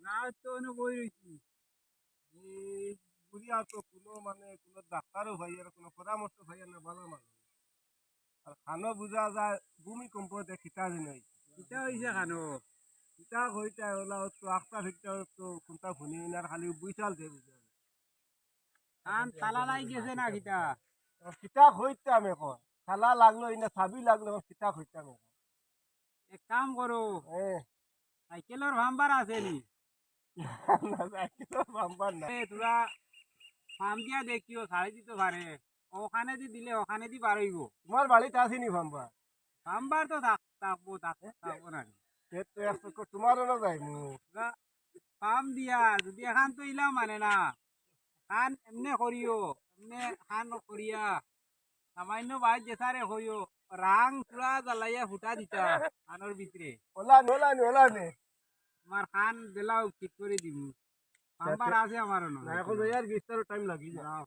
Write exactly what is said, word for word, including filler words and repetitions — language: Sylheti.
না, তো অনো বই রইছি। এই বুড়িয়া তো কুনু মানে কুনু ডাক্তারও পাইয়ার না, কুনু পরামর্শ পাইয়ার না, বালা মানুষ। আর খানো বুঝা যায় ভূমিকম্প দে কিতা দিন অইছে। কিতা অইছে খানো? কিতা কইতা ওলা তো আখতা ফিকতা তো কুনতা হুনি না, খালি বুঝাল দে বুঝা যায়। খান তালা লাগি গেছে না কিতা? ও কিতা কইতাম এখন? তালা লাগলো, ইনা চাবি লাগলো, এখন কিতা কইতাম এখন? এক কাম করো, এ। সাইকেলর বাম্পার আছে নি? না, সাইকেলর বাম্পার না। এ, তোরা পাম দিয়া দেখিও, ছাড়ি দিতে পারে। ওখানেদি দিলে ওখানেদি বার অইবো। তোমার বাড়িত আছে নি বাম্পার? বাম্পার তো থাক-, থাকবো, থাক-, থাকবো না নি। সে তো এক চক্কর তোমারও না যাইমু। না, পাম দিয়া, যদি এখান তো ইলা মানে না। খান এমনে করিও, এমনে খান করিয়া, সামান্য বাইর যেতারে কইও, রাং পুরা জ্বালাইয়া ফুটা দিতা খানর ভিতরে। ওলা নে, ওলা নে, ওলা নে। আমার খান দিলাও ঠিক করি দিমু। বাম্পার আছে আমার অনো। না, এখন যাই আর বিস্তার টাইম লাগি যায়। যাও।